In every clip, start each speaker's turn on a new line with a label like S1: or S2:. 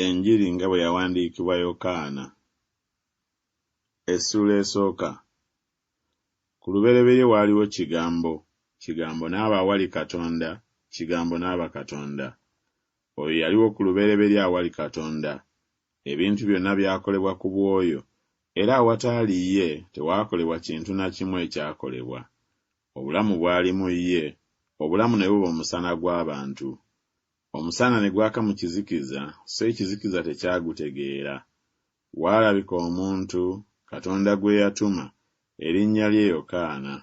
S1: Enjiri nga bwe yawandiikibwa Yokaana. Essuula esooka. Ku lubereberye waaliwo Kigambo, Kigambo n'aba awali Katonda, Kigambo n'aba Katonda. Oyo yaliwo ku lubereberye awali Katonda. Ebintu byonna byakolebwa ku bw'oyo, era awataali ye tewaakolebwa kintu na kimu ekyakolebwa. Obulamu bwali mu ye, obulamu ne buba omusana gw'abantu. Omusana ne gwaka mu kizikiza, so ekizikiza tekyagutegeera. Waalabika omuntu, Katonda gwe yatuma, erinnya lye Yokaana.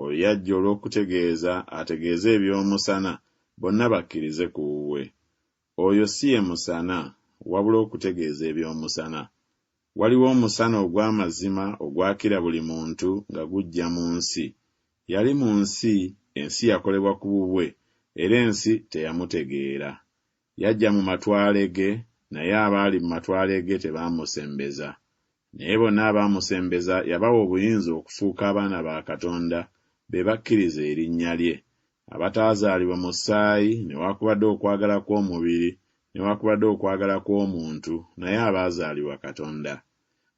S1: Oyo yajja olw'okutegeeza ategeeze eby'omusana, bonna bakkirize ku bubwe. Oyo si ye musana, wabula okutegeeza eby'omusana. Waliwo omusana ogw'amazima ogwakira buli muntu nga gujja mu nsi. Yali mu nsi, ensi yakolebwa ku bubwe, era ensi teyamutegeera. Yajja mu matwale ge, naye abaali mu matwale ge tebaamusembeza. Naye bonna abaamusembeza yabawa obuyinza okufuuka abaana ba Katonda, be bakkiriza erinnya lye, abataazaalibwa musaayi newakubadde okwagala kw'omubiri newakubadde okwagala kw'omuntu, naye abaazaalibwa Katonda.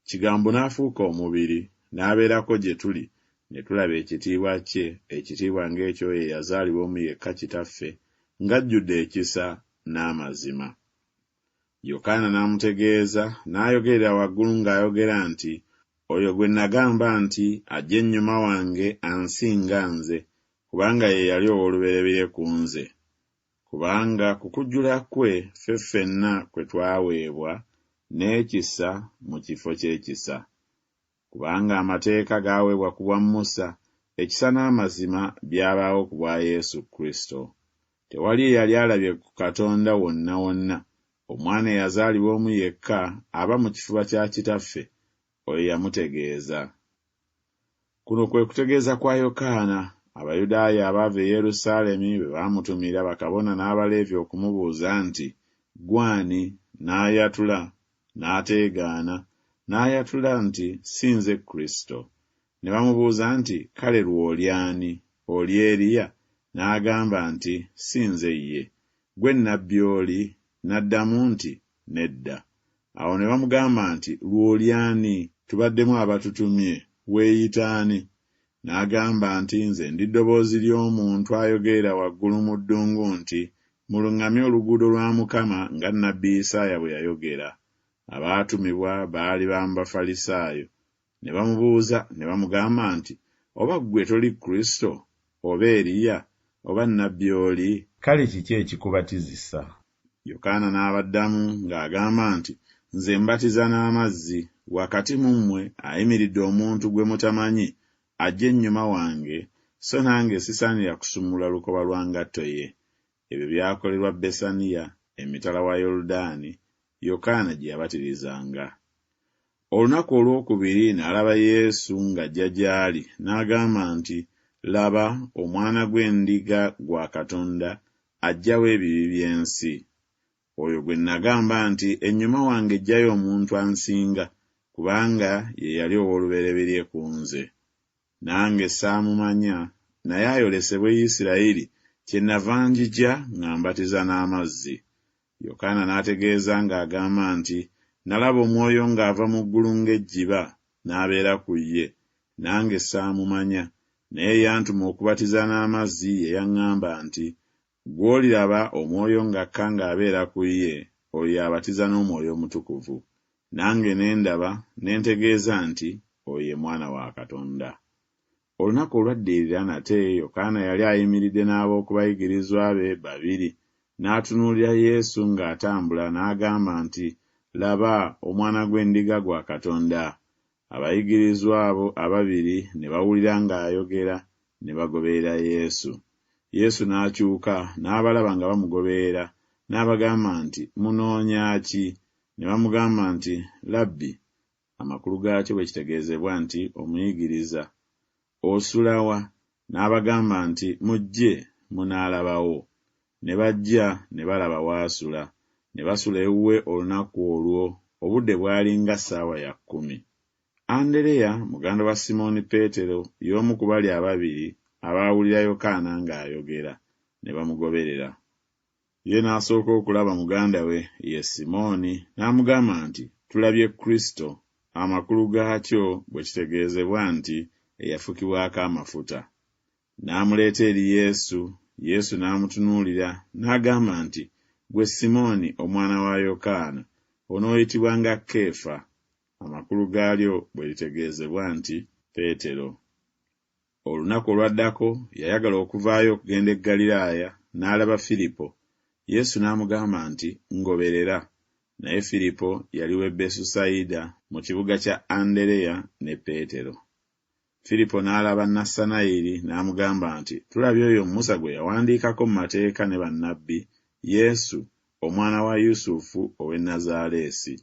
S1: Kigambo n'afuuka omubiri, n'abeerako gye tuli, ne tulaba ekitiibwa kye, ekitiibwa ng'eky'oyo eyazaalibwa omu yekka Kitaffe, ng'ajjudde ekisa n'amazima. Yokaana n'amutegeeza, n'ayogerera waggulu ng'ayogera nti, Oyo gwe nagamba nti, Ajja ennyuma wange ansinga nze, kubanga ye yali ow'olubereberye ku nze. Kubanga ku kujjula kwe ffe ffenna kwe twaweebwa, n'ekisa mu kifo ky'ekisa. Kubanga amateeka gaaweebwa ku bwa Musa, ekisa n'amazima byabaawo ku bwa Yesu Kristo. Tewali eyali alabye ku Katonda wonna wonna, Omwana eyazaalibwa omu yekka aba mu kifuba kya Kitaffe, oyo yamutegeeza. Kuno kwe kutegeeza kwa Yokaana, Abayudaaya abaava e Yerusaalemi bwe baamutumira bakabona n'Abaleevi okumubuuza nti, Ggwe ani? N'ayatula, n'ateegaana, n'ayatula nti, Si nze Kristo. Ne bamubuuza nti, Kale lwo oli ani? Oli Eriya? N'agamba nti, Si nze ye. Ggwe nnabbi oli? N'addamu nti, Nedda. Awo ne bamugamba nti, Lwo oli ani? Tubaddemu abatutumye, weeyita ani? N'agamba nti, Nze ndi ddoboozi ly'omuntu ayogerera waggulu mu ddungu nti, Muluŋŋamye oluguudo lwa Mukama, nga nnabbi Isaaya bwe yayogera. Abaatumibwa baali ba mu Bafalisaayo. Ne bamubuuza ne bamugamba nti, Oba ggwe toli Kristo, oba Eriya, oba nnabbi oli? Kale kiki ekikubatizisa? Yokaana n'abaddamu ng'agamba nti, Nze mbatiza n'amazzi, wakati mu mmwe ayimiridde omuntu gwe mutamanyi, ajja ennyuma wange, so nange sisaanira kusumulula lukoba lwa ngatto ye. Ebyo byakolerwa Besaniya, emitala wa Yoludaani, Yokaana gye yabatirizanga. Olunaku olwokubiri n'alaba Yesu ng'ajja gy'ali, n'agamba nti, Laba, Omwana gw'endiga gwa Katonda, aggyawo ebibi by'ensi. Oyo gwe nagamba nti, Ennyuma wange ejjayo omuntu ansinga, kubanga ye yali ow'olubereberye ku nze. Nange saamumanya, naye ayolesebwe Isirayiri, kyennava njija nga mbatiza n'amazzi. Yokaana n'ategeeza ng'agamba nti, Nalaba Omwoyo ng'ava mu ggulu ng'ejjiba, n'abeera ku ye. Nange saamumanya, naye eyantuma okubatiza n'amazzi ye yaŋŋamba nti, Gw'oliraba Omwoyo ng'akka ng'abeera ku ye, oyo y'abatiza n'Omwoyo Omutukuvu. Nange ne ndaba, ne ntegeeza nti, Oyo ye Mwana wa Katonda. Olunaku olwaddirira nate Yokaana yali ayimiridde n'ab'oku bayigirizwa be babiri, n'atunuulira Yesu ng'atambula n'agamba nti, Laba, Omwana gw'endiga gwa Katonda! Abayigirizwa abo ababiri ne bawulira ng'ayogera, ne bagoberera Yesu. Yesu n'akyuka, n'abalaba nga bamugoberera, n'abagamba nti, Munoonya ki? Ne bamugamba nti, Labbi, amakulu gaakyo bwe kitegeezebwa nti Omuyigiriza, osula wa? N'abagamba nti, Mujje, munaalabawo. Ne bajja, ne balaba w'asula, ne basula ewuwe olunaku olwo, obudde bwali nga ssaawa ya kkumi. Andereya, muganda wa Simooni Peetero, y'omu ku bali ababiri abaawulira Yokaana ng'ayogera, ne bamugoberera. Ye n'asooka okulaba muganda we, ye Simooni, n'amugamba nti, Tulabye Kristo, amakulu gaakyo bwe kitegeezebwa nti Eyafukibwako amafuta. N'amuleeta eri Yesu, Yesu n'amutunuulira, n'agamba nti, Ggwe Simooni, omwana wa Yokaana, onooyitibwanga Keefa, amakulu gaalyo bwe litegeezebwa nti Peetero. Olunaku olwaddako yayagala okuvaayo okugenda e Ggaliraaya, n'alaba Firipo. Yesu n'amugamba nti, Ngoberera. Naye Firipo yali w'e Besusayida, mu kibuga kya Andereya ne Peetero. Firipo n'alaba Nassanayiri, n'amugamba nti, Tulabye oyo Musa gwe yawandiikako mu mateeka ne bannabbi, Yesu, omwana wa Yusufu ow'e Nazaaleesi.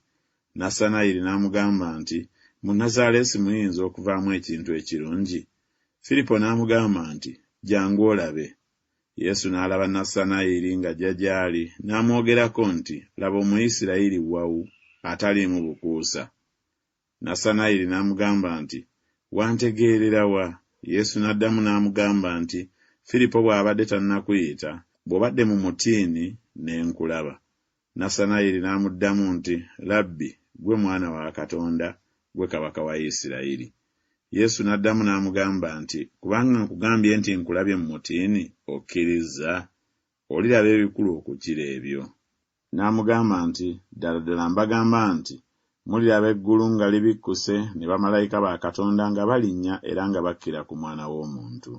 S1: Nassanayiri n'amugamba nti, Mu Nazaaleesi muyinza okuvaamu ekintu ekirungi? Firipo n'amugamba nti, Jjangu olabe. Yesu n'alaba Nassanayiri ng'ajja gy'ali, n'amwogerako nti, Laba Omuyisirayiri wawu, ataliimu bukuusa. Nassanayiri n'amugamba nti, Wantegeerera wa? Yesu n'addamu n'amugamba nti, Firipo bw'abadde tannakuyita, bw'obadde mu mutiini, ne nkulaba. Nassanayiri n'amuddamu nti, Labbi, ggwe Mwana wa Katonda, ggwe Kabaka wa Isirayiri. Yesu n'addamu n'amugamba nti, Kubanga nkugambye nti nkulabye mu mutiini, okkirizza? Oliraba ebikulu okukira ebyo. N'amugamba nti, Ddala ddala mbagamba nti, Muliraba eggulu nga libikkuse ne bamalayika ba Katonda nga balinnya era nga bakkira ku Mwana w'omuntu.